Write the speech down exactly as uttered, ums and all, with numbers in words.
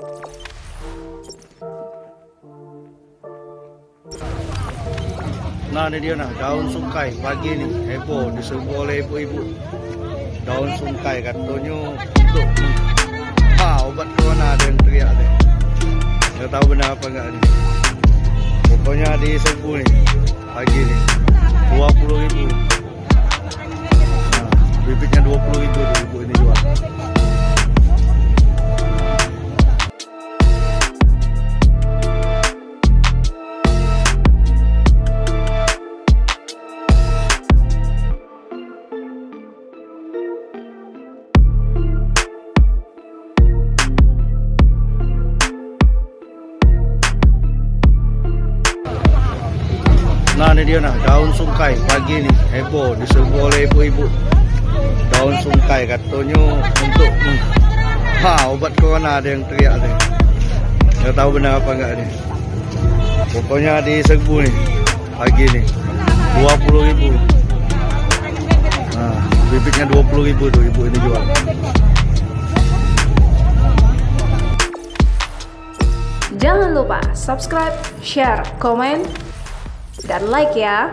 Nah, ni dio nah, daun sungkai pagi ni heboh diserbu oleh ibu-ibu. Daun sungkai katonyo untuk, ha, obat corona, ado yang teriak tu. Dak tau benar apa enggak ni. Pokoknyo diserbu ni pagi ni duo puluh ribu. Nah, bibitnyo duo puluh ribu tu ibu ini jual. Nah, ni dio nah, daun sungkai pagi ni heboh diserbu oleh ibu-ibu. Daun sungkai katonyo untuk, ha, obat corona, ado yang teriak tu. Dak tau benar apa enggak ni. Pokoknyo diserbu ni pagi ni duo puluh ribu. Ha, bibitnyo duo puluh ribu tu ibu ini jual. Jangan lupa subscribe, share, komen, dan like ya.